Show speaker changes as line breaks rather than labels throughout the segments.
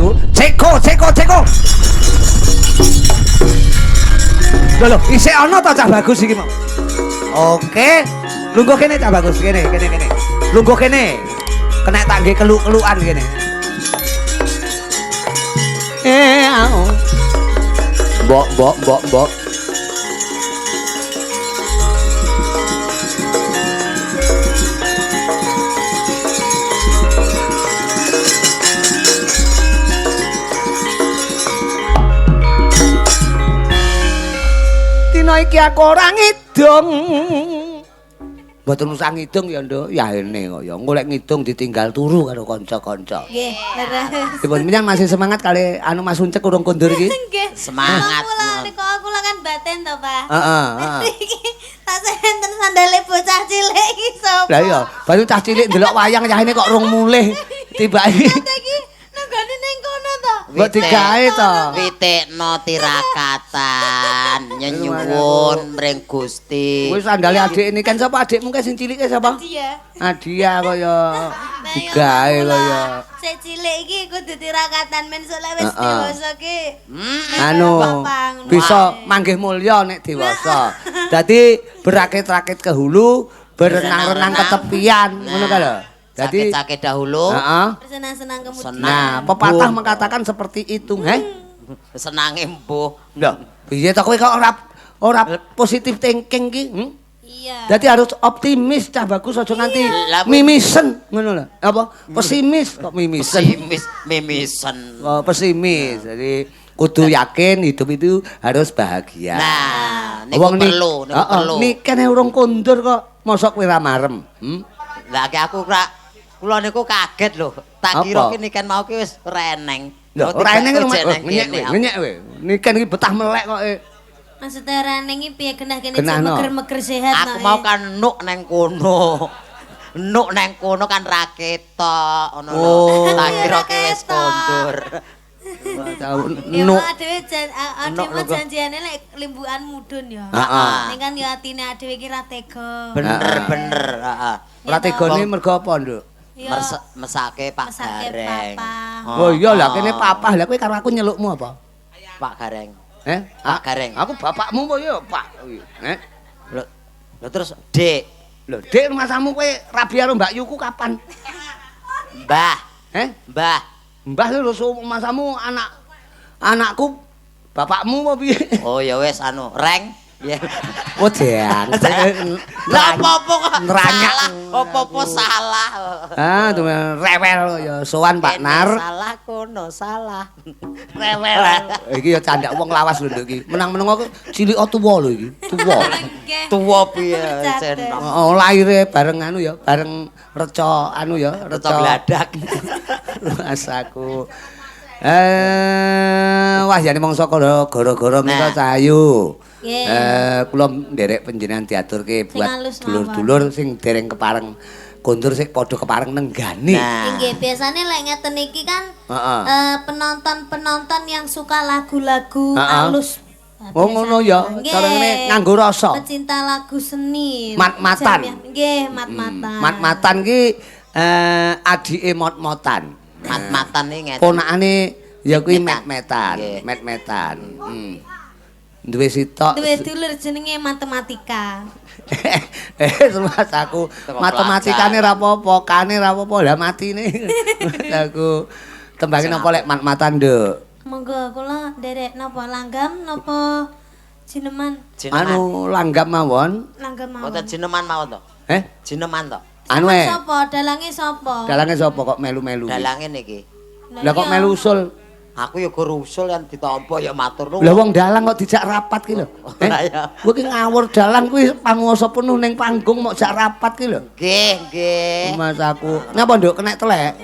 Cahayu. Ceko ceko ceko. Lho lho, isih ana to Cah Bagus iki mau. Oke, lungguh kene Cah Bagus, kene kene kene. Lungguh kene. Kena tak nggih keluk-kelukan kene. Eh, au. Mbok mbok mbok mbok. Dina iki aku ora ngidung. Mboten usah ngidung ya, Nduk. Ya ene kok ya. Engko lek ngidung ditinggal turu karo kanca-kanca.
Nggih, leres.
Dipun minyan masih semangat kali anu Mas Uncek urung kondur iki.
Nggih.
Semangat.
Aku lah niku aku lah kan batin to, Pak.
Heeh, heeh.
Iki tak enten sandale bocah cilik iki sapa?
Lah iya, baru cah cilik ndelok wayang yahene kok rung mulih. Tibake
Iki nenggone ning kono to.
mbok digawe to.
Witekno tirakatan nyenyuwun mring Gusti.
Kuwi sandale adik ini kan sapa adikmu kae sing cilik kae sapa?
Dia.
Adia kaya digawe kaya
Sik cilik iki kudu tirakatan men sok lek wis
Heeh.
dewasa ki.
Anu bisa manggih mulya nek dewasa. Dadi berakit-rakit ke hulu, berenang-renang ke tepian, ngono ka lho. Dadi
Sakit-sakit dahulu.
heeh.
Bersenang-senang kemudian.
Senang.
Nah, pepatah mengatakan seperti itu, heh.
Senange mbuh.
Lho, piye to kowe kok ora ora positif thinking ki? Hmm?
Iya.
Dadi harus optimis cah bagus aja nganti
Lah,
mimisen ngono lho. Apa? Pesimis kok mimisen.
Pesimis mimisen.
Oh, pesimis. Jadi kudu yakin hidup itu harus bahagia.
Nah, niku perlu, niku
Heeh,
perlu.
Nikene urung kondur kok, mosok kowe ra marem. Hmm?
Lah ki aku ora kula niku kaget lho. Tak kira
Apa?
ki niken mau ki wis ora eneng.
Lho, ora eneng
kok
rumah. Ngenyek kowe, ngenyek kowe. Niken iki betah melek kok.
Maksudnya ora neng iki piye genah kene
Genah, no.
meger-meger sehat
Aku mau kan nuk neng kono. Nuk neng kono kan ra ketok ngono lho.
Oh.
Tak kira ki wis
Ra ketok.
kondur.
Ya
Nuk.
adewe
Nuk
adewe
lho, kok.
janjiane lek limbukan mudhun ya.
Heeh.
Ning kan ya atine adewe iki ra tega.
Bener
Heeh.
bener, heeh.
Ora tegone mergo apa, Nduk?
Ya,
Mesake Pak
Mesake
Gareng.
papa.
Oh iya lah kene papah lah kowe karo aku nyelukmu apa?
Pak Gareng.
Eh?
Pak Gareng.
Aku bapakmu apa ya, Pak? Eh?
Lho, lho terus Dik,
Lho, Dik rumasamu kowe rabi karo Mbak Yuku kapan?
Mbah,
Eh?
Mbah.
Mbah lho rumasamu anak anakku bapakmu apa piye?
Oh ya wis anu, Reng. Ya.
Oh, jang.
Lah apa-apa kok
Neranyak.
salah, apa-apa salah.
Ah, tuh rewel ya sowan Pak
Kene
Nar.
Salah kono salah. Rewel.
Iki ya candak wong lawas lho Nduk iki. Menang-menang aku cilik tuwa lho iki, tuwa.
Nggih.
Tuwa piye
Bercanda.
sen.
Oh, lahire bareng anu ya, bareng reca anu ya,
Reca gladak.
Rasaku. Wah jane mangsa gara-gara menika
Nah.
Cahayu.
Nggih.
Kula nderek panjenengan diaturke
Sing
buat
alus mawon.
dulur-dulur sing dereng kepareng kondur sing padha kepareng nenggani.
Nah.
Nggih, biasane lek ngeten iki kan
Heeh.
penonton-penonton yang suka lagu-lagu
Heeh.
alus. Nah,
Oh, ngono ya.
biasanya.
Cara ngene
Nggih.
nganggo rasa.
Pecinta lagu seni.
Mat-matan.
Jamiah. Nggih, mat-matan.
Mat-matan ki adike mot-motan.
Mat-matan iki ngeten.
Ponakane ya kuwi
Met-metan.
met-metan,
Nggih.
met-metan. Duwe sitok.
Duwe dulur jenenge matematika.
Mas aku
Teko
matematikane
pelajar.
ra apa-apa, kane ra apa-apa, lah matine. Aku tembange napa lek mat-matan, Nduk?
Monggo kula nderek napa langgam napa jineman?
Jineman.
Anu langgam mawon.
Langgam mawon.
Mboten jineman mawon to.
Eh?
Jineman to.
Anu e.
Sapa? Dalange sapa?
Dalange sapa kok melu-melu?
Dalange niki.
Lah kok melu usul?
Aku ya gur usul yang ditampa ya matur nuwun.
Lah wong dalang kok dijak rapat ki lho. Eh?
Lah ya.
Kowe ki ngawur dalang kuwi panguwasa penuh ning panggung mok jak rapat ki lho.
Nggih, nggih.
Mas aku. Ngapa nduk kenek telek?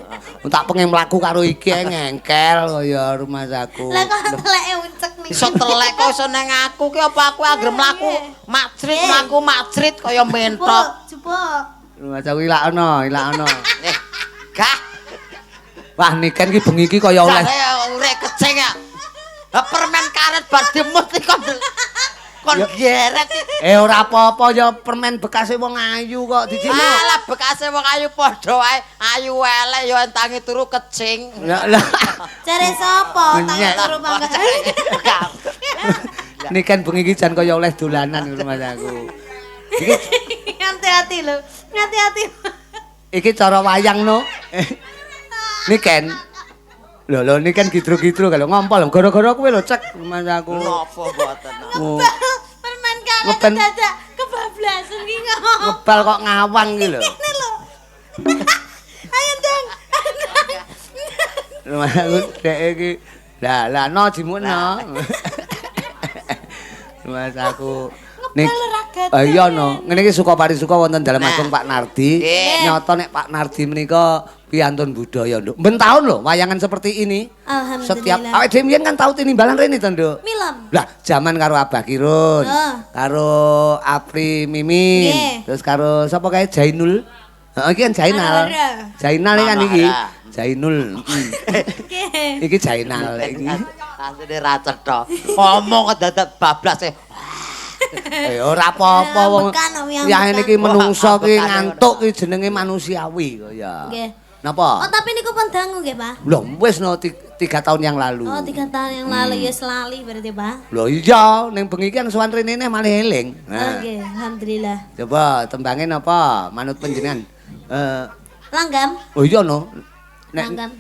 Tak pengen mlaku karo iki ae ngengkel kaya rumahku.
Lah kok teleke uncek niki.
Iso telek kok iso nang aku ki apa aku anggere mlaku macrit mlaku macrit kaya mentok.
Jupuk.
Rumahku ilakno, ilakno.
Eh, gah.
Wah niken ki bengi iki kaya oleh
Jare urek keceng ya. Lah permen karet bar dimut iki kok. Kon geret.
Ora apa-apa ya permen bekase wong ayu kok dijino.
Alah bekase wong ayu padha wae. Ayu elek ya entangi turu kecing.
Lah lah.
Jare sapa tangi turu pangkat.
Niken bengi iki jan kaya oleh dolanan ngono Mas aku. Iki
hati-hati lho. Hati-hati.
Iki cara wayang no. Niken. Lho lho niken gidro-gidro kalau ngompol gara-gara kowe lho cek Mas aku.
Napa mboten.
Permen karet dadak kebablasan iki ngomong.
Ngebal kok ngawang iki lho.
Ngene lho. Ayo ndang.
Lho Mas aku dek iki. Lah lah no jimukno. Mas aku
nek
iya no ngene iki suka parisuka wonten dalem agung Pak Nardi. Nyata nek Pak Nardi menika piantun budaya nduk. Ben taun lho wayangan seperti ini.
Alhamdulillah.
Setiap awake dhewe mbiyen kan tau tinimbalan rene to, Nduk.
Milem.
Lah jaman karo Abah Kirun, karo Apri Mimin, terus karo sapa kae Jainul. Heeh iki kan Jainal. Jainal kan iki. Jainul. Iki Jainal iki.
Asline ra cetha. Ngomong dadak bablas e.
Ora apa-apa wong. Ya niki menungso ki ngantuk ki jenenge manusiawi kok ya.
Nggih.
Napa?
Oh, tapi niku pun dangu nggih, Pak.
Lho wis no 3 tahun yang lalu.
Oh, 3 tahun yang lalu ya selali berarti, Pak.
Lho iya, ning bengi iki kan sowan rene malah eling.
Nah. Nggih, alhamdulillah.
Coba tembange napa? Manut panjenengan.
Langgam.
Oh iya no. Nek
langgam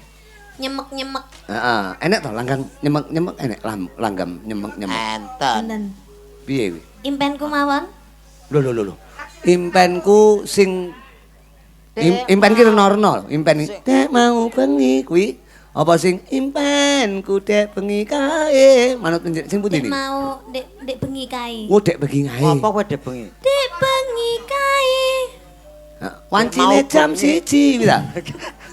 nyemek-nyemek.
Heeh, enek to langgam nyemek-nyemek enek langgam nyemek-nyemek.
Enten.
Piye kuwi?
Impenku mawon.
Lho lho lho. Impenku sing impen ki rena-rena, impen dek mau bengi kuwi apa sing impenku dek bengi kae manut sing pundi niki?
Mau dek dek bengi kae.
Oh, dek bengi kae.
Apa kowe dek bengi?
Dek bengi kae.
Wancine jam 1 kuwi ta.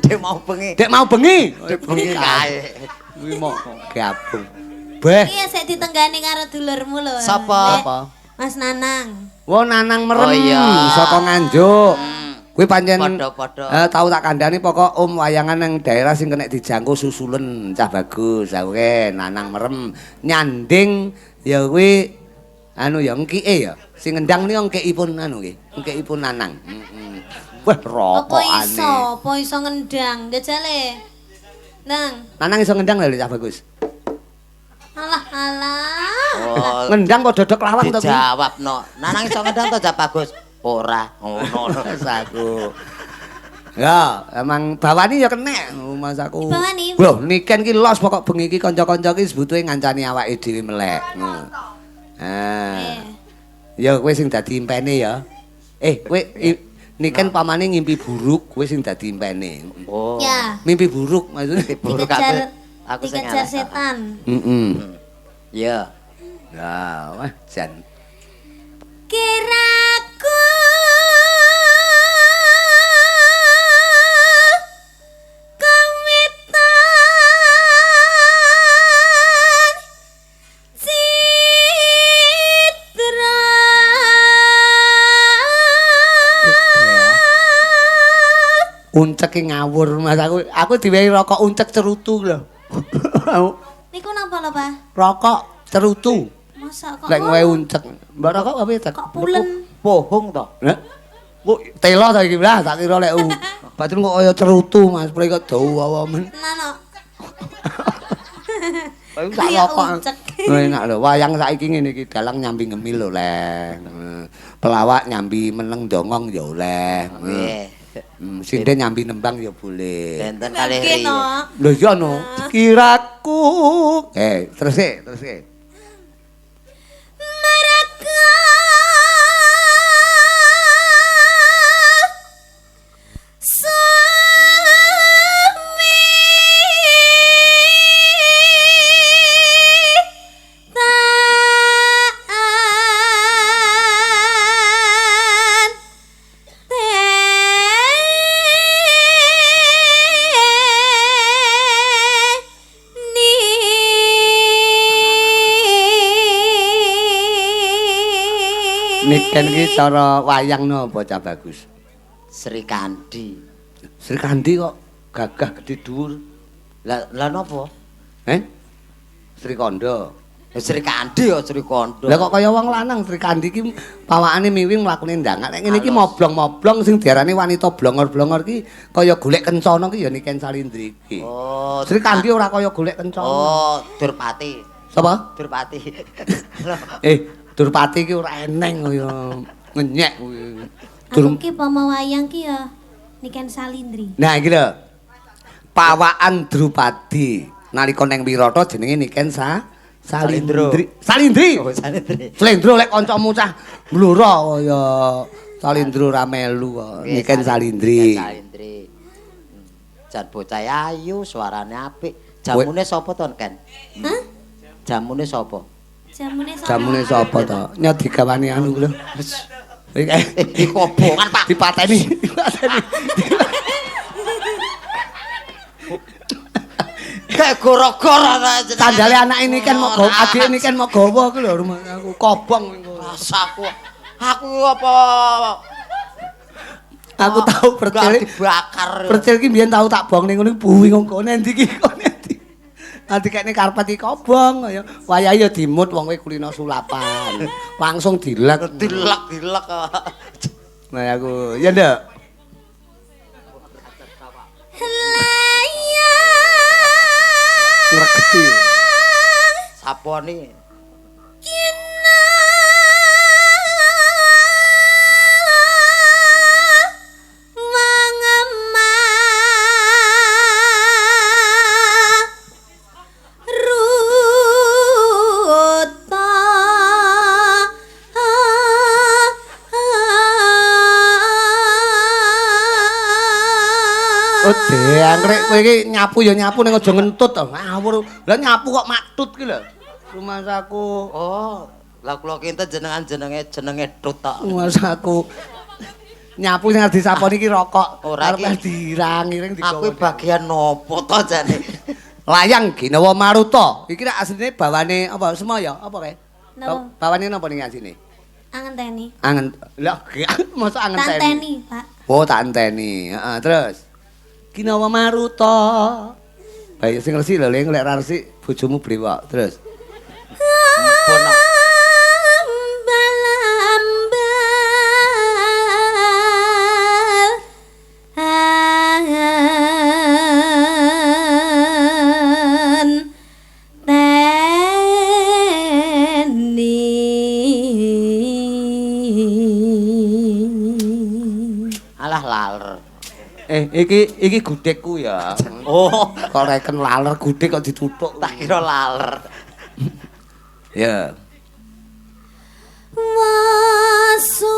Dek mau bengi.
Dek mau bengi.
Dek bengi kae.
Kuwi mau gabung. Beh.
Iya sik ditenggani karo dulurmu lho.
Sapa?
Mas Nanang.
Wo Nanang merem saka Nganjuk. Kuwi pancen
padha-padha.
Tau tak kandhani pokok om wayangan nang daerah sing kena dijangkau susulen cah bagus. Oke, Nanang merem nyanding ya kuwi anu ya engkike ya. Sing ngendang niku engkikipun anu nggih, engkikipun Nanang. Heeh. Wah, rokokane.
Apa iso? Apa iso ngendang? Jajale. Nang.
Nanang iso ngendang lho cah bagus.
Alah alah.
Oh,
ngendang kok dodok lawang to kuwi?
Dijawabno. Nanang iso ngendang to cah bagus? Ora, ngono
aku. Ya, emang bawani ya kenek Mas aku.
Bawani.
Lho, niken ki los pokok bengi iki kanca-kanca ki sebutuhe ngancani awake dhewe melek. Heeh. Ya kowe sing dadi impene ya. Kowe niken pamane ngimpi buruk, kowe sing dadi impene.
Oh.
Ya.
Mimpi buruk maksudnya
buruk aku sing
dikejar setan.
Heeh.
Ya.
Lah, wah jan.
Kiraku kawitan citra
unceke ngawur Mas aku. Aku diwehi rokok uncek cerutu lho.
Niku napa lho, Pak?
Rokok cerutu.
Masa kok
lek ngowe uncek. Mbak rokok apa ya?
Kok pulen?
Bohong to.
Lah. Kok telo ta iki lah tak kira lek batin kok kaya cerutu Mas, prek kok dawa men.
Tenan kok.
Tak rokok. Enak lho, wayang saiki ngene iki dalang nyambi ngemil lho, Leng. Pelawak nyambi meneng dongong ya oleh.
Nggih.
Sinden nyambi nembang ya boleh.
Benten kalih ri.
Lho iya no. Kiraku. Terus e, terus e.
Mereka semi taan
Niken iki cara wayang napa cah bagus?
Sri Kandi.
Sri Kandi kok gagah gedhe dhuwur.
Lah lah napa?
Sri Kanda.
Sri Kandi ya Sri Kondo.
Lah kok kaya wong lanang Sri Kandi iki pawakane miwing mlakune ndangak. Nek ngene iki moblong-moblong sing diarani wanita blongor-blongor iki kaya golek kencana ki ya Niken Salindri iki.
Oh,
Sri Kandi ora kaya golek kencana.
Oh, Durpati.
Sapa?
Durpati.
Durpati iki ora eneng kaya ngenyek kuwi.
Aku ki pomo wayang ki ya Niken Salindri.
Nah iki lho. Pawakan Drupadi nalika neng Wirata jenenge Niken Salindri. Salindri.
Oh, Salindri.
Slendro lek kancamu cah mblora kaya Salindro ra melu kok. Niken Salindri.
Niken Salindri. Jan bocah ayu, suarane apik. Jamune sapa to, Ken?
Hah?
Jamune sapa?
Jamune sapa?
Jamune sapa to? Nyot digawani anu lho.
Iki kobongan, Pak.
Dipateni. Dipateni.
Kayak goro-goro ta jenenge.
Sandale anak ini kan mau gawa, adik ini kan mau gawa ku lho rumah aku kobong engko.
Rasaku. Aku apa
aku tau percil
dibakar.
Percil ki mbiyen tau tak bong ning ngono buwi kok endi iki kok endi. Nanti kene karpet iki kobong kaya wayahe ya dimut wong kowe kulino sulapan. Langsung dilek.
Dilek-dilek.
Nah aku ya ndak. Ngregeti.
Sapone
kina wangema ruta.
Oh, deangrek kowe iki nyapu ya nyapu ning aja ngentut to. Ngawur. Lah nyapu kok maktut ki lho. Rumasaku.
Oh, lah kula kinten jenengan jenenge tut tok.
Rumasaku. Nyapu sing arep disaponi iki rokok.
Ora
arep dirang-iring digawa.
Aku bagian nopo to jane?
Layang Ginawa Maruta. Iki rak asline bawane apa semaya apa kae?
Napa?
Bawane napa ning asline?
Angenteni.
Angen. Lah mosok angenteni.
Tak enteni, Pak.
Oh, tak enteni. Heeh, terus Ginawa Maruta. Baik sing resik lho, Ling, lek ra resik bojomu brewok. Terus.
Ampun.
Ambal-ambal an teni.
Alah laler.
Iki gudegku ya.
Oh,
kok reken laler gudeg kok dituthuk.
Tak kira laler.
Ya.
Wasuwe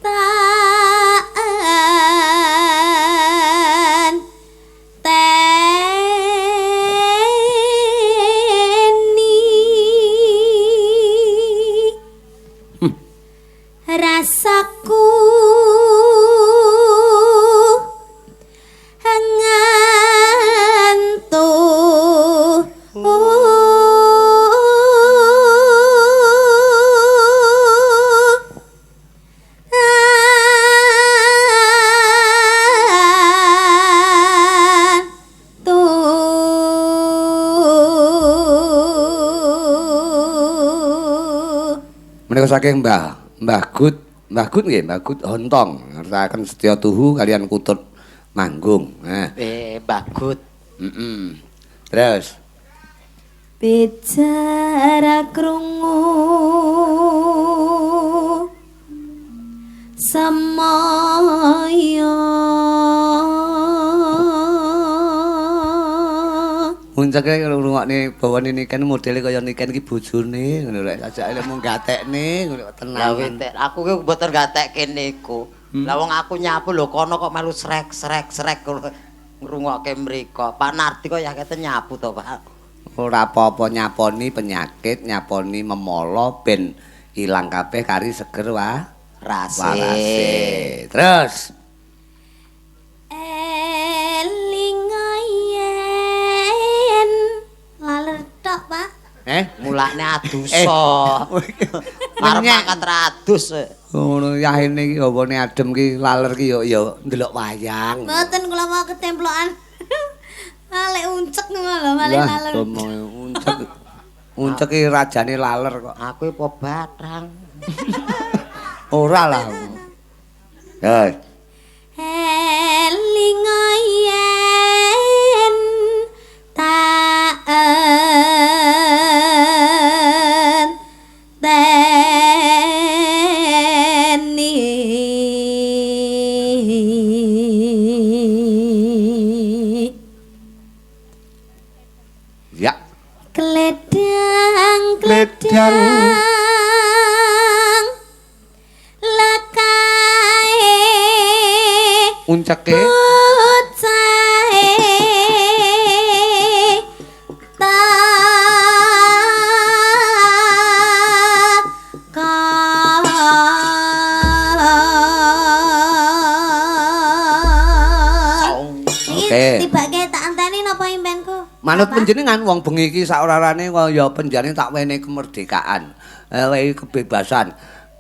taan teni rasaku ngantuk.
Menika saking Mbah Gut, Mbah Gut nggih, Mbah Gut Hontong ngertakaken setya tuhu kalian kutut manggung. Nah.
Mbah Gut.
Heeh. Terus
bicara krungu semaya.
Muncake ngrungokne bawane Niken modele kaya Niken iki bojone ngono lho. Sajake lek mung gatekne ngono tenang.
Lah witek aku ki mboten gatekke niku. Lah wong aku nyapu lho kono kok melu srek srek srek ngrungokke mriko. Pak Nardi kok ya kete nyapu to, Pak.
Ora apa-apa nyaponi penyakit, nyaponi memolo ben ilang kabeh kari seger wa
rase.
Terus
eling yen laler tok, Pak.
Mulane
adusa. Arep mangkat radus.
Ngono yahene iki hawane adem ki laler ki ya ya ndelok wayang.
Mboten kula mau ketemplokan. Lek uncek ngono lho, malah laler.
Uncek. Uncek ki rajane laler kok.
Aku apa batrang.
Ora lah. Ya.
Eling yen tak enteni.
Ya.
Kledang kledang lakae
unceke
bocahe takon.
Oke.
Tibake tak anteni napa impenku?
Manut panjenengan wong bengi iki saorarane kaya penjane tak wenehi kemerdekaan, wenehi kebebasan.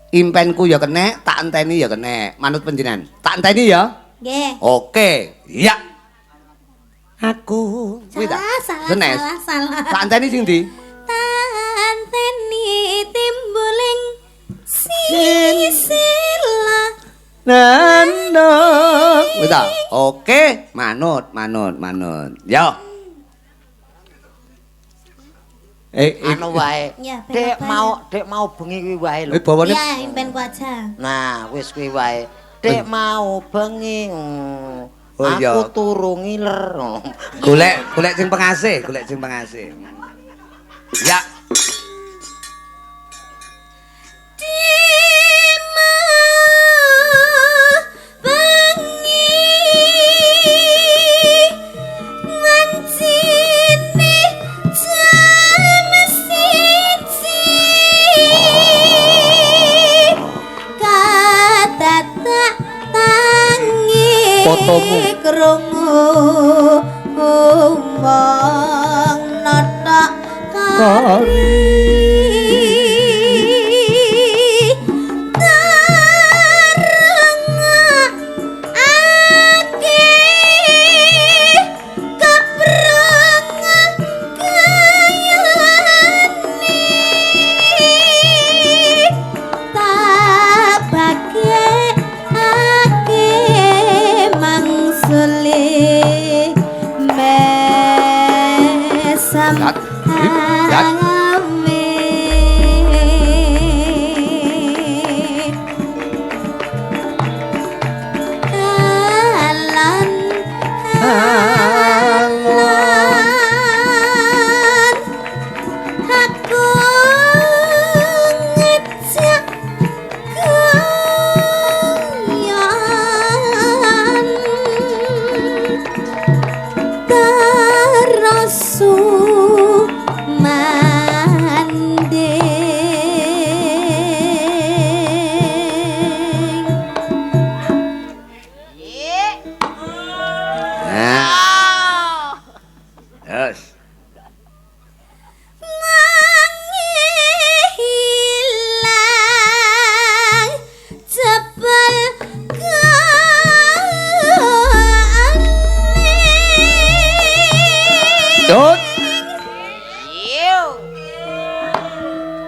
Impenku ya kenek, tak enteni ya kenek. Manut panjenengan. Tak enteni ya?
Nggih.
Oke, iya. Aku kuwi ta?
Salah, salah.
Tak enteni sing ndi?
Tak enteni timbuling sisila.
Nano. Kuwi ta? Oke, manut, manut, manut. Yo.
Anu wae. Dek mau bengi kuwi wae lho.
Iya, impenku aja.
Nah, wis kuwi wae. Dek mau bengi. Aku turu ngiler.
Golek golek sing pengasih, golek sing pengasih. Ya. Fotomu
krungu wong notok kari tarengake kepreng kayane tabake mesam ame alan alan aku ngejak guyon terus manding.
Nah. Terus
Ngilang jebol
Tut.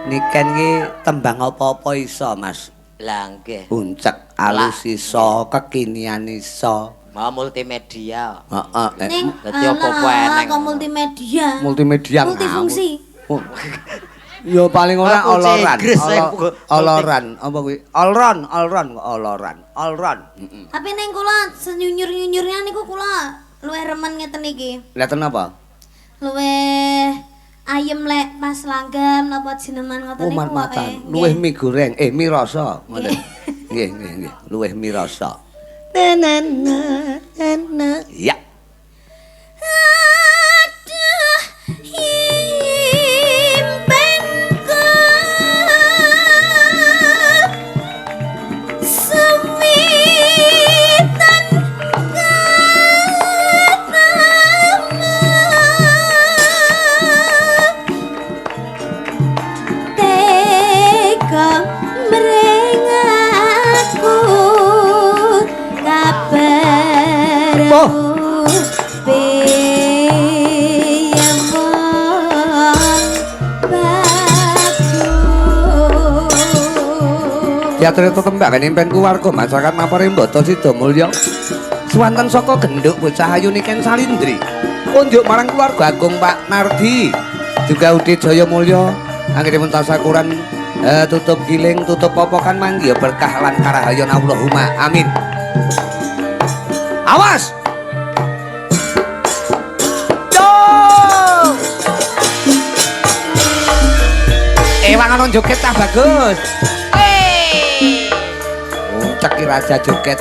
Niken ki tembang apa-apa iso, Mas.
Lah nggih.
Uncek alus iso, kekinian iso.
Mau multimedia.
Heeh.
Dadi apa-apa eneng.
Kok multimedia.
Multimedia.
Multifungsi.
Ya paling ora oloran. Oloran apa kuwi? Olron, olron kok oloran. Olron. Heeh.
Tapi ning kula senyunyur-nyunyurnya niku kula luwih remen ngeten iki.
Lha ten apa?
Luwih ayem lek pas langgam napa jineman ngoten niku.
Mat-matan. Luwih mie goreng, mie rasa ngoten. Nggih, nggih, nggih. Luwih mie rasa. Na na na na. Ya.
Aduh impenku semitan ketemu tega.
Boh. Diatur tetembak impen keluarga masyarakat mapore Mbata Sidamulya. Swanten saka genduk bocah ayu Niken Salindri. Unjuk marang keluarga agung Pak Nardi. Juga Ude Jaya Mulya anggenipun tasakuran tutup giling, tutup popokan manggi berkah lan karahayon Allahumma amin. Awas. Yo. Ewang ana joget cah bagus. Ceki raja joget.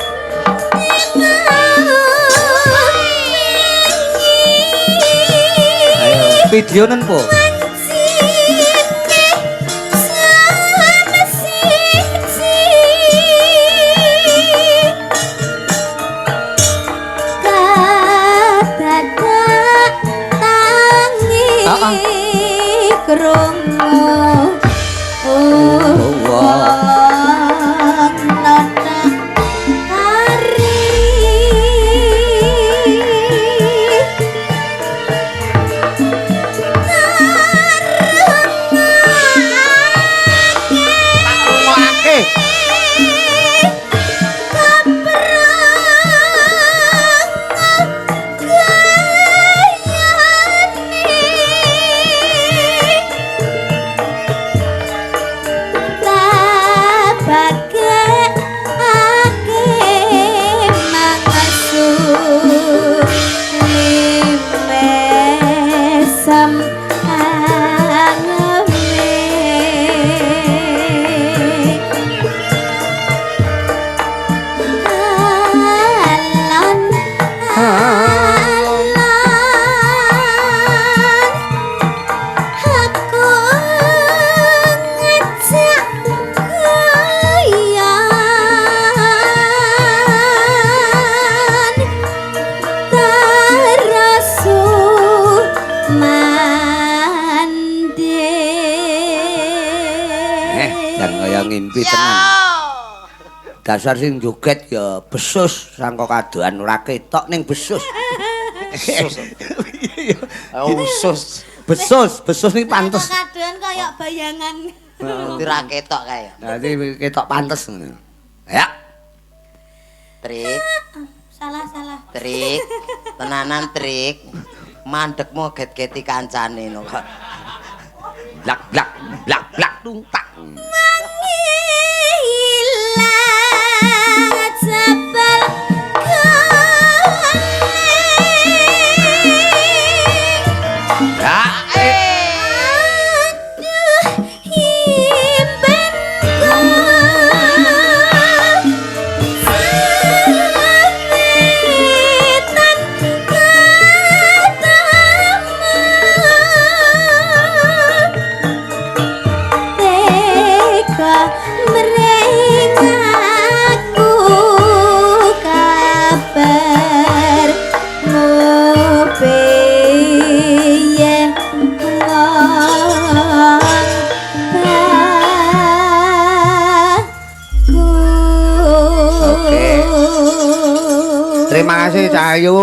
Ayo, videonen po. Dasar sing joget ya besus sangka kadohan ora ketok ning besus.
Besus. Usus.
Besus, besus ning pantes.
Kadohan kaya bayangan.
Dadi ra ketok kae.
Dadi ketok pantes ngono. Ya.
Trik.
Salah-salah.
Trik. Tenanan trik. Mandekmu get-geti kancane no kok.
Blak blak blak blak tungtak. Terima kasih Cahayu.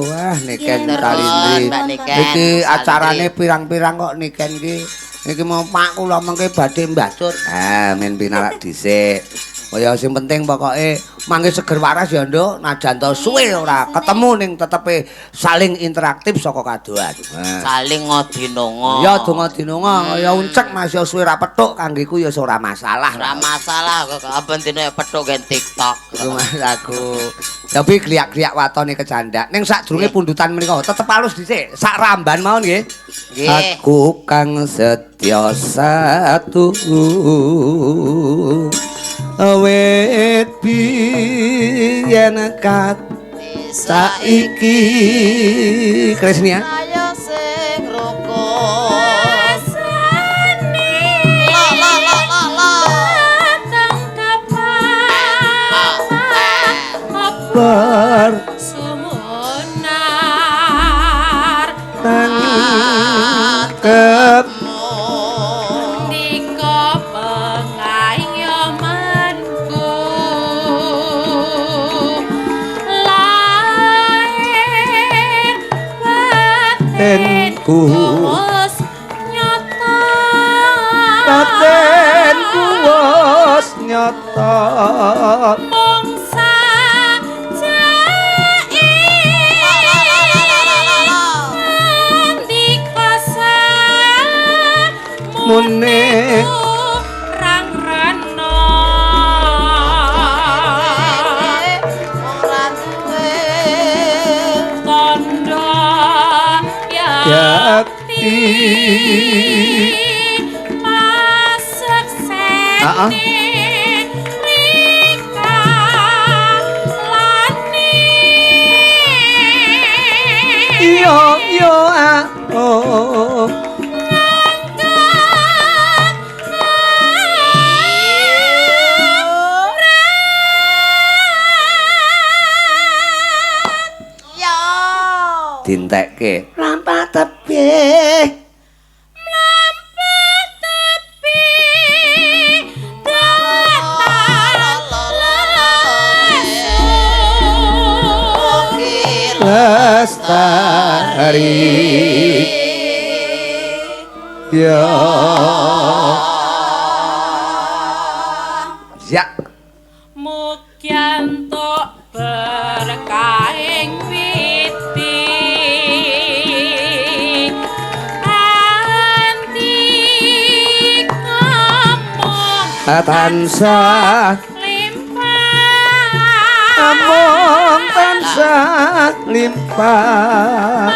Wah, Niken Salindri. Iki acarane pirang-pirang kok Niken iki. Iki mau Pak kula mengke badhe mbacut. Ah, men pinarak dhisik. Kaya sing penting pokoke mangke seger waras ya, Nduk. Najan to suwe ora ketemu ning tetepe saling interaktif saka kadohan.
Saling ngodinonga.
Ya donga dinonga kaya uncek Mas ya suwe ra petuk kanggeku ya ora masalah.
Ora masalah kok aben dene petuk gen TikTok.
Mas aku. Tapi kliak-kliak watone kecandak. Ning sadurunge pundutan menika tetep halus dhisik. Sak ramban mawon nggih. Aku kang setya satu wit biyen kat saiki Kresnia
ayo sing rukun rasane la la la la la
ber
sumunar
tangkep
nika pengayomanku lair
Batinku
wis nyata.
Batinku wis nyata.
Mung sajake ndika
Mune.
Rang rana.
Ora duwe
Tondo
Yakti.
Maseksene
Ah, ah.
rika lani.
Yo yo ah oh.
Yo.
Dintekke mlampah tebih.
Mlampah tebih datang lesu.
Lestari ya ya.
Mugi entuk berkahing witi andika mung
Tansah
limpah
amung tansah limpah.